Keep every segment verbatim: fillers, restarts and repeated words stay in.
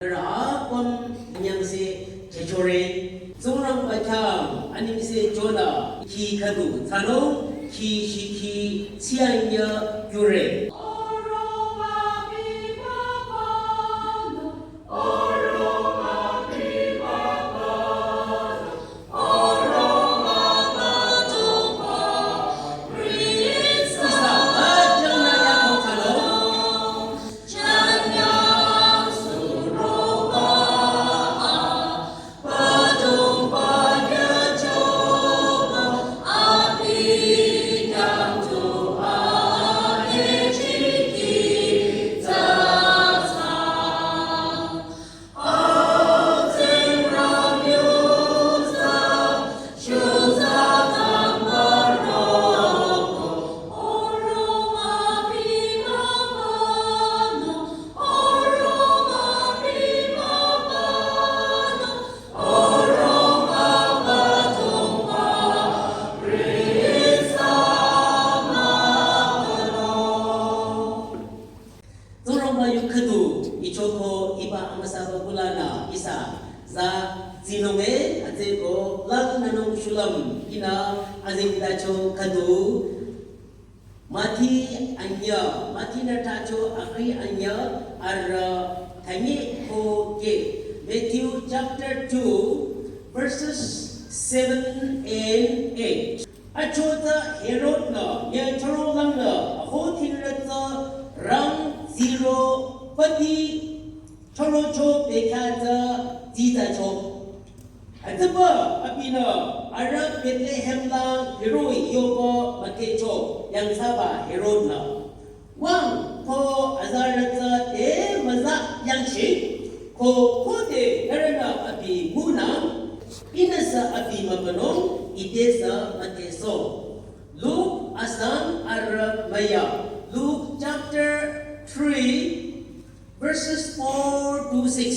Ra apüm nyangse chechore. Tsingrangba khyang anengse chola khi khüdu thsanung khi shikhi tsianya yure. Tsingrangba yu khüdu ichoko iba amüsaba kulanü ihsa za tsinunge atseko lang nanung shulüm ihnü azengtacho khüdu. Mati anyü, Mati nü tacho akri anyü arüh tanye ko ke. Matthew chapter two, verses seven and eight. Achotsü Herod nü nyüchoro langnü aho thinrütsü rang zero pati chorocho bekhyah tsü tsitsacho. Hütsüba abinü arüh Bethlehem la hiroh-i yoba müdhecho, yangthsaba Herod nü. Wüng ko azarütsü te müza yangchi ko khode nührünü abi ngunü ihnüsü abi mübünung, itesü müdhesoh. Luke asang arüh müya. Luke chapter three, verses four to six.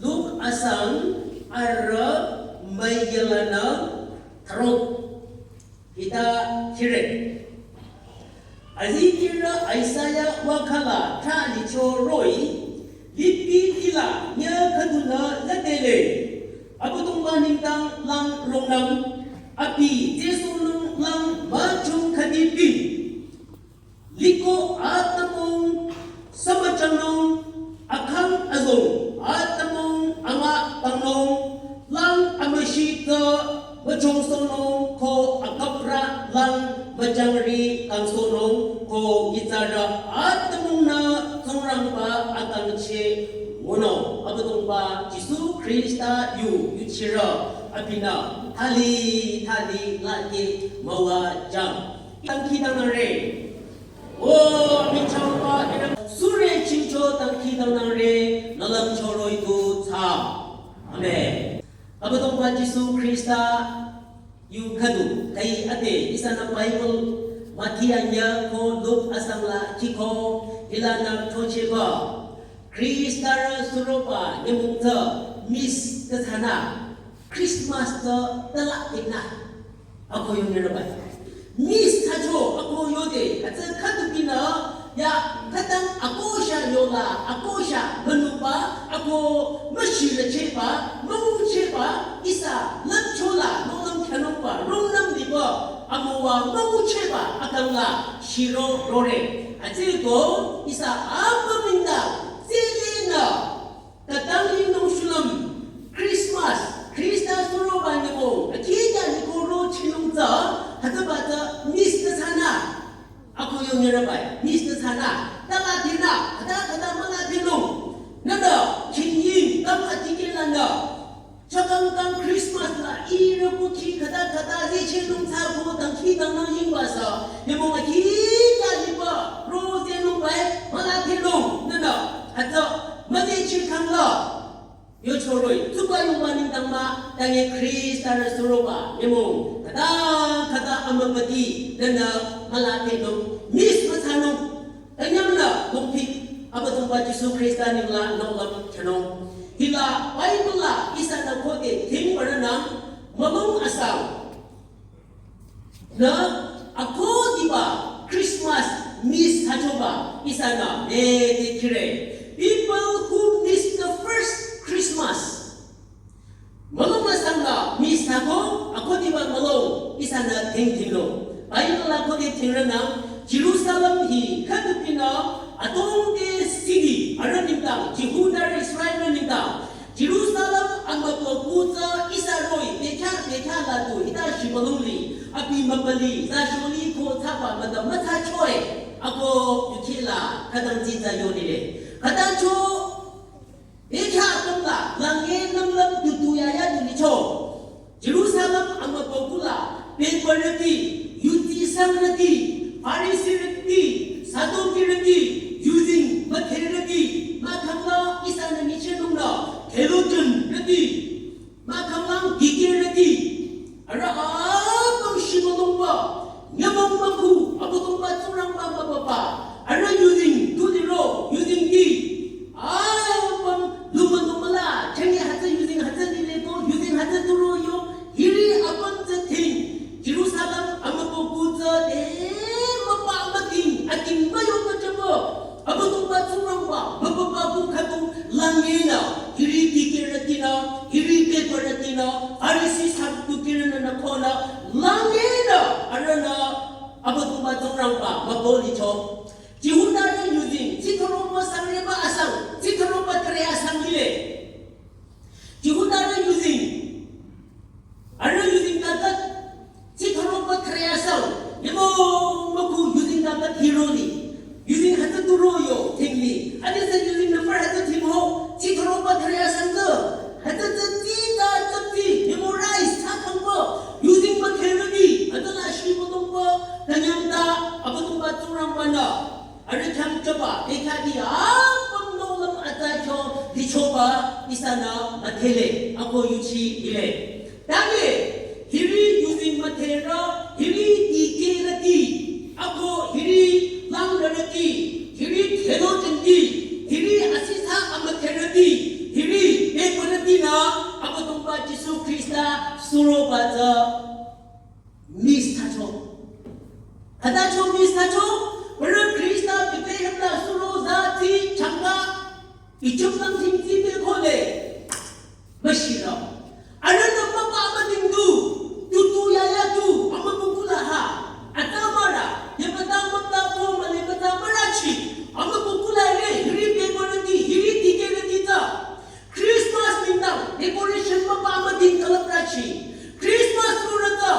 Luke asang arüh müyalanü thürok. Hita khire. Azikehrü Isaiah wakhala thali choroh-i, lipi tila nyü khüdunü ladele. Abüdongba nengdang lang rungnüm, abi tsüsohnung lang müchung khüdi pü. Liko atümung sümüchangnung, akhang azong atümung anga tangnung, lang amüshitsa müchongsohnung ko akapra lang müchangri kangsohnung ko nyitsarü atümungnü Tsingrangba akangcheh ngunung. Abüdongba Jisu Khrista yu yuchirü abinü thali thali lake müwajüng. Dangkhidangnangre. O, michangba, sure chingcho dangkhidangnangre, nü lümcho roh-i tu thsa. Amen. Abüdongba Jisu Khrista yu khüdu, kai ate, ihsanü Bible, Mati anyü ko Luke asang la khiko, hilanü throchehba. Khristarü suroba nyümong tsü miss thsanü, Christmas tsü tala tenü. Ako yonü rübai. Miss thsacho ako yode, atsü khüdu binü, ya khütang akosha yola, akosha münungba, ako müshirüchehba, münguchehba, ihsa lümchola, nolüm khanungba, rungnüm liba, amüwa münguchehba, akangla shiro rore. Atsüko, ihsa apümnü, tsülinü, khütang linung shulüm, Christmas, Khrista suroba nyümong, akhiya liko rochinung tsü, hütsüba tsü miss thsanü. Ako yonü rübai, miss thsanü. Tala tenü, khüta khüta müla tenung. Nühnü, khingying, kam atikelanü. Chakang kang Christmas la, ihrü kukhi khüta khüta zehchehnung tsü ko dangkhidangnang yingba sü. Nyümong akhiya liba, rozehnung bai, müla tenung. Nühnü, hütsü, müzehcheh khangla. Yucho roh-i, tsuba yungba nengdang mah, tangi Khristarü suroba, nyümong, khüta, khüta amübüti, nühnü, müla tenung, miss müthsanung, tanyamnü, lungpi, Abüdongba Jisu Khrista nengla, nolüm, chanung. Hila, Bible la, ihsanü khode, theme bürünang, mülung asang. Nü, ako diba Christmas miss thsachoba ihsanü nete khire. People who miss the first Tingranang, Jerusalem hi khütupinü, adongte city, arüh nengdang, Jihudarü Israelrü nengdang, Jerusalem amübükuh tsü ihsa roh-i, bekhyah, bekhyah la du, hita shibülung li, abi mübüli, za sholi ko thsaba müdüm müthsachoe, ako yukhila, khütang tsitsa yonile. Khütang cho, Bekhyah apüm la, lange nümlüm tutu yaya du licho. Jerusalem amübükuh la, bebürüti, yutisangrüti, Farisirüti, Sadukirüti, yuzeng müdherüti, mahkhang la ihsanü nyichehnung la, theologianrüti, mahkhang la dikehrüti, arüh apüm shibülungba, nyümong mükhu, Abüdongba Tsingrangba mübüba, arüh yuzeng tu liro, yuzeng di, apüm lumü lumüla, chünye hütsü yuzeng hütsü lile ko, yuzeng hütsü turo yo, hiri apüm tsü ting, Jerusalem amübükuh tsü te, mübü müding, ading müyo müjübü, Abüdongba Tsingrangba, mübüba bu khüdu langenü, hiri dikehrütinü, hiri bebürütinü, Farisi Sadukirünü nü konü, langenü, arühnü, Abüdongba Tsingrangba, mübü licho. Jihudarü yuzeng, tsithoroba sangreba asang, tsithoroba thüre asang lile. Jihudarü yuzeng, arüh yuzeng kakhat, tsithoroba thüre asang, nyümong mükhu yuzeng kakhat hiroli. Yuzeng hütsü turo yo, tingli. Adesü yuzeng number hütsü tingho, tsithoroba thüre asang tsü. Hütsü tsü tsita tsüti, memorize, thsakhangba, yuzeng müdherüti, hütsüla shibülungba, künyangta, Abüdongba Tsingrangbanü. Arüh khyang jüba, bekhyahti apüm nohlüm atsa kyo lichoba ihsanü müdhele, ako yuchi lile. Tanye, hiri yuzeng müdherü, hiri dikehrüti, ako hiri langrürüti, hiri theologianti, hiri asisa amüdherüti, hiri bebürütinü, Abüdongba Jisu Khrista suroba tsü miss thsacho. Khütacho miss thsacho, bürü Khrista Bethlehem la suro za tsi changka, Ijip lang ting tsi te khole. Müshirü. Arühnü mübü müding du, tutu yaya du, amübükuh la ha. Atsa mürü, yamüta mübü ko müle müta mürüchi, amübükuh la re, hiri bebürüti, hiri dikehrüti tsü. Christmas nengdang decoration mübü müding külüprüchi. Christmas lurüta,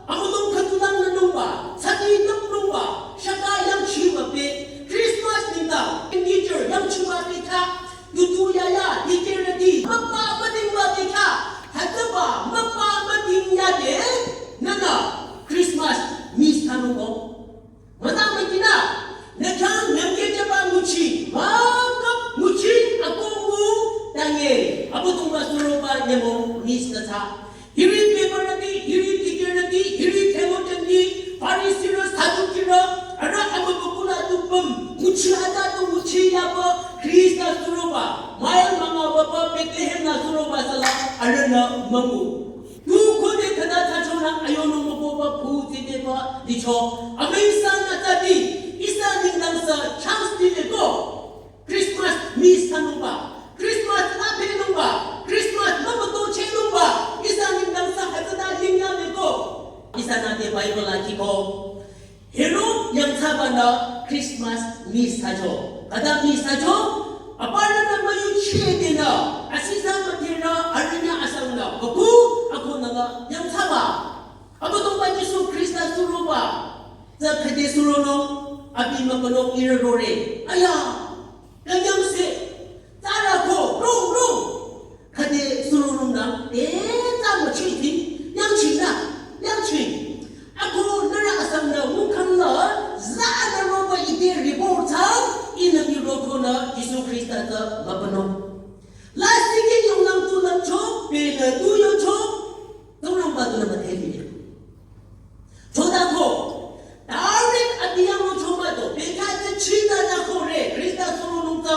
amülung khütulang nünungba, tsadi nüpnungba, shaka yangchiba be. Christmas nengdang, nature yangchiba bekhyah, tutu yaya, dikehrüti, mübü müdingba bekhyah, hütsüba, mübü müding yade, nünü, Christmas miss thsanungko. Mütang mükinü, nü khyang nyümkejüba nguchi, mükap nguchi, ako ngu, tanye, Abüdongba suroba nyümong miss thsa. Hiri bebürüti, hiri dikehrüti, hiri theologianti, Farisirü, Sadukirü, arüh amübükuh la du püm, nguchi ata du nguchi yaba, Khrista suroba, mile münga waba, Bethlehem la suroba sala, arühnü müngu. Tu khode khüta thsachonang ayonung mükohba phu tsiteba licho. Amüsa nü tsadi, ihsa nengdang sü chance lile ko. Christmas miss thsanungba, Christmas lapehnungba, Christmas mümütochehnungba, ihsa nengdang sü hütsüta lingya le ko. Ihsanü te Bible la kiko. Herod yangthsabanü Christmas miss thsacho. Khüta miss thsacho, aparünü müyuchidenü, asisa müdherü arüh nü asangnü, baku, akonü la yangthsaba. Abüdongba Jisu Khrista suroba, tsü khüde suronung, abi mübünung ihrü rore. Aya, künyangse, tsürü ko, rong, rong. Khüde suronung nü, eh, tsü müchiti, yangchinü, yangchin. Ako nührü asangnü, mükhangnü, zanü roba ite report thsa, ihnü mi rokonü, Jisu Khrista tsü mübünung. Lasih ki yonglang tu lam cho, pele tu yo cho, Tsingrangba dunü müdhele. Chodako, direct abi yang lo choba to, bekhyah te chita na ko re, Khrista suronung ta.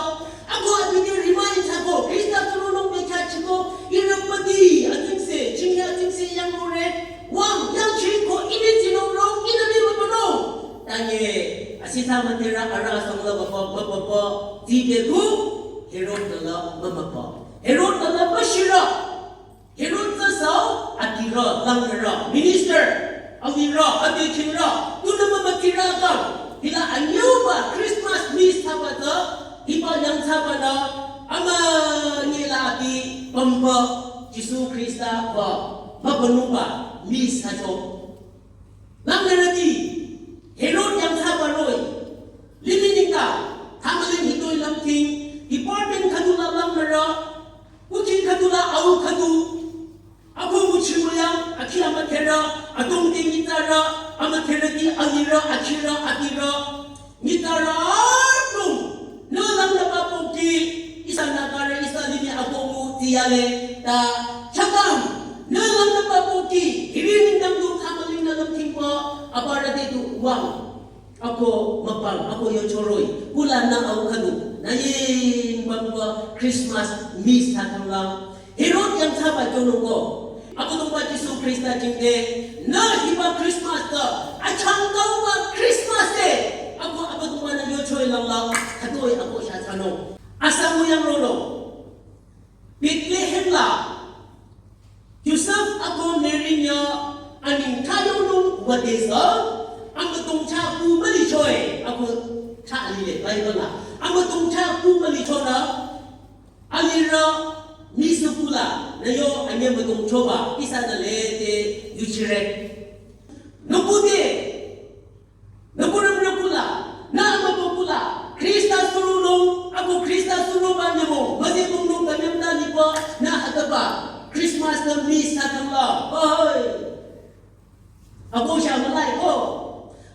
Ako abi te remind thsako, Khrista suronung bekhyah chiko, ihrü pati, atingse, chingya atingse yang lo re, wang, yangchiko, ihnü tsinung rong, ihnü mi mübünung. Tanye, asisa müdherü arüh asangla baba, baba, baba, tite ku, Herod nü la mümübü. Herod nü la müshirü. Herod tsü sü, adirü, langrü, minister, alirü, adekinrü, tunü mümü Hira kang, hila anyüba Christmas miss thsaba tsü, hiba yangthsabanü, amünyila abi pümba Jisu Khrista ba, mübünungba miss thsacho. Langnürüti, Herod yangthsaba roh-i, limih ningka, thamüling hitoi lümthing, department khüdula langnürü, kukhi khüdula au khüdu, ako nguchi müyang, akhi amüdherü, adrong te nyitsarü, amüdherüti alirü, akhirü, adirü, nyitsarü adrong, nü langnüba pohki, ihsa Nagarü, ihsa limih ako ngu tiyale, ta, chakang, nü langnüba pohki, hiri nengdang du thamüling nü lümthingba, aparü te du wang. Ako mükbang, ako yocho roh-i, kulanü au khüdu, nü ying bangba Christmas miss thsakhangla. Herod yangthsaba kyonungko. Abüdongba Jisu Khrista jingte, nü hiba Christmas ta, achangkauba Christmas te. Ako Abüdongbanü yocho-i langla, khütoi ako shah thsanung. Asa müyang ronung. Bethlehem la, Josef ako Mary nya aning thayonung wadesü, amüdong cha ku mülicho-i, ako cha alile Bible la, amüdong cha ku mülichonü, alirü miss kula, nü yo anye müdong choba, ihsanü lede yuchire. Nükude, nükurüm nükula, nü amüko kula, Khrista surunung, ako Khrista suruba nyümo, müzibungnung kanyamta liba, nü hataba, Christmas nü miss thsakhangla, oi. Ako shah mülai ko.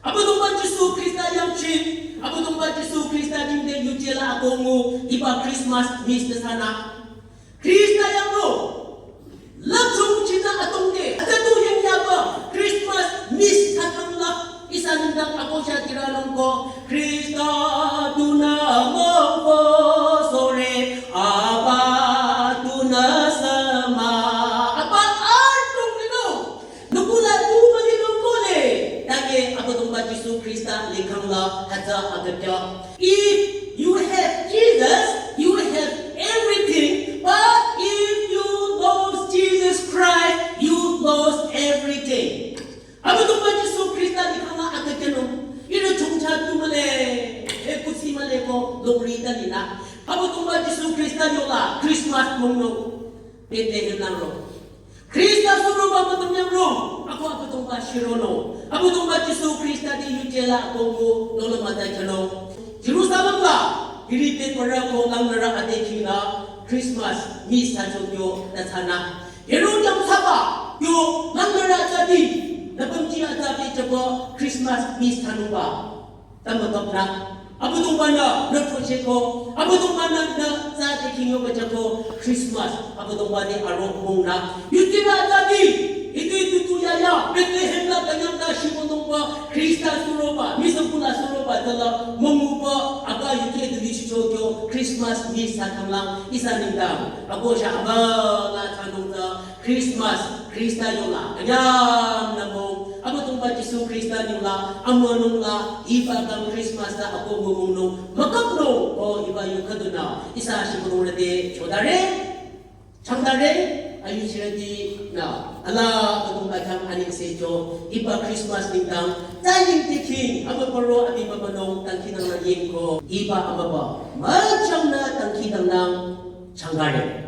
Abüdongba Jisu Khrista yangchi, Abüdongba Jisu Khrista jingte yujela ako ngu, hiba Christmas miss thsanü. Khrista yangro. Lümchung chita atongde. Atadu yangyaba Christmas miss thsakhangla. Ihsa nengdang ako shah tiranungko. Khrista tunü moko sore. Aba tunü sama. Aba adrong nino. Nükula tu mülinung kole. Tage Abüdongba Jisu Khrista likhangla hütsü agüpya. If you have Jesus, you have everything. But if you lose Jesus Christ, you lose everything. Abüdongba Jisu Khrista likhangla agüpyanung. Ihrü chungcha tu müle. Ekusi müle ko longri ta lina. Abüdongba Jisu Khrista yola Christmas müngnung. Bethlehem nangro. Khrista suroba mütümyangrong, ako Abüdongba shironung. Abüdongba Jisu Khrista te yujela ako ngu lolo müta kyanung. Jerusalem la, hiri te pora ko langnürü ade khinü, Christmas miss thsacho kyo ta thsanü. Herod yangthsaba, kyo langnürü atadi, nüpümji atadi chaba, Christmas miss thsanungba. Tamütoknü, Abüdongbanü nü throchehko, Abüdongbanü nü tsade khingyobachako, Christmas, Abüdongba te aro mongnü. Yutirü atadi, itu itu tu yaya, Bethlehem la kanyamta shibodongba, Khrista suroba, miss kula suroba tala, monguba, aka yuti itu yuchicho kyo, Christmas miss thsakhangla, ihsa nengdang, ako shah aba la thsanung ta, Christmas, Khrista yola, anyam namo, Abüdongba Jisu Khrista nyola, amünungla, hiba kang Christmas ta ako mümungnung, mükapnung, o hiba yu khüdunü, ihsa shibodong rede, chodare, changdare, ayuchiredinü, ala Abüdongba khyang anengse cho, hiba Christmas nengdang, tsaying tiking, amübüro abi mübünung, dangkhidangnang yingko, hiba amübü, müchangnü dangkhidangnang, changdare.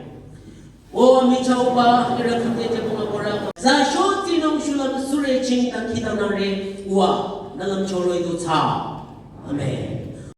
O michauba, ira khümte jebong abora. Za sho tinung shulüm sure ching dangkhidangnangre, ua, nü lümcho roh-i du thsa. Amen.